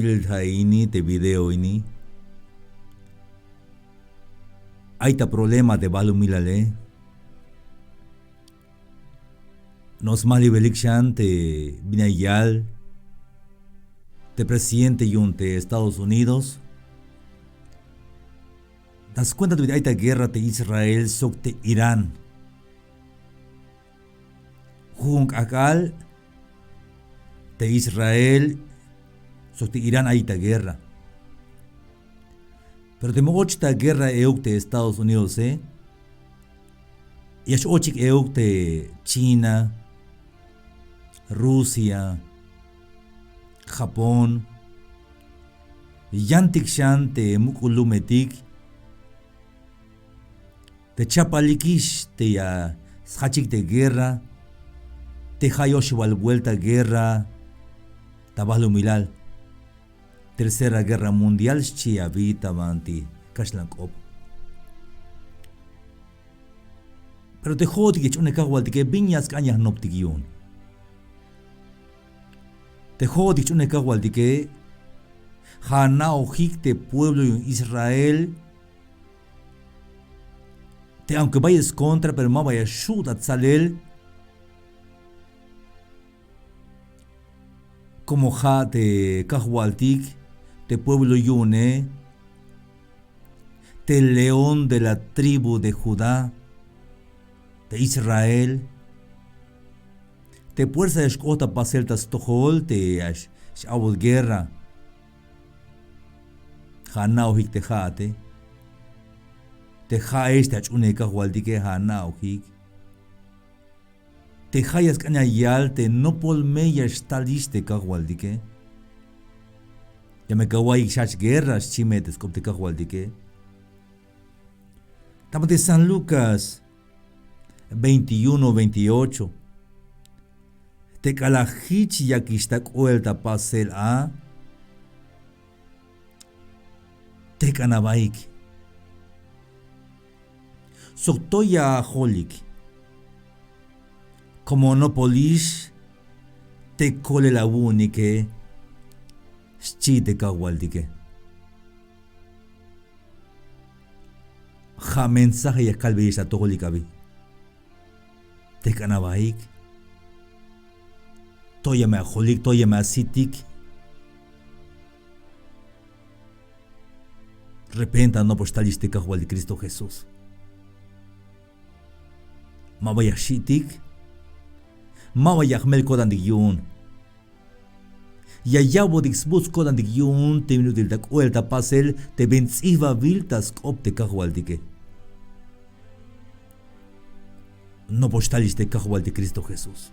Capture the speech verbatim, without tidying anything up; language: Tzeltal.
Te ini, te video ini, ay ta problema te balumilale. No smajlibelik xan te bin ya yal te presidente yu'un te Estados Unidos. Ta skuenta te bin ay ta guerra te Israel sok te Irán. Jujun k'ajk'al te Israel sok te Irán ay ta guerra. Pero teme och ta guerra euk te Estados Unidose, ya x-ochik euk te China, Rusia, Japón, yantik xan te muk'ul lumetik te chapalikix te ya sjachik te guerra, te ja' yoxebal vuelta guerra ta balumilal. Tercera Guerra Mundial xchi abi ta banti kaxlan k'op. Pero te jo'otik ya jch'uunej kajwaltike, bin ya sk'an ya jnoptik yu'un? Te jo'otik jch'uunej kajwaltike, ja' ana'ojik te pueblo yu'un Israel, te aunque bay skontra pero ma ba ya xju' ta tsalel. Como ja' te kajwaltik te pueblo yu'une, te león de la tribu de Judá, te Israel, te puersa ya xk'ot ta pasel ta stojol te ya x-a'bot guerra. Ja' ana'ojik te ja'ate. Te ja'ex te ach'unej kajwaltike, ja' ana'ojik. Te ja' ya sk'an ya yal te nopol me ya xtalix te kajwaltike. Ya me kawa'iyik xjajch guerra, xchi me te sk'op te kajwaltike. Ta banti San Lucas veintiuno veintiocho. Te k'alal jich yakix ta k'oel ta pasel a, tejk'an abaik. Sok to ya ajolik. Como nopolix te kolel awu'unike, xchi te kajwaltike. Ja' mensaje ya kalbeyex ta atojolik abi. Tejk'an abaik. To ya me ajolik, to ya me asitik. Repenta nopox talix te kajwaltik Cristo Jesús. Ma ba ya xi'tik, ma ba ya jmel ko'tantik yu'un. Ya ya'botik sbuts ko'tantik yu'un te bin ut'il ta k'oel ta pasel te bin ts'ijbabil ta sk'op te kajwaltike. Nopox talix te kajwaltik Cristo Jesús.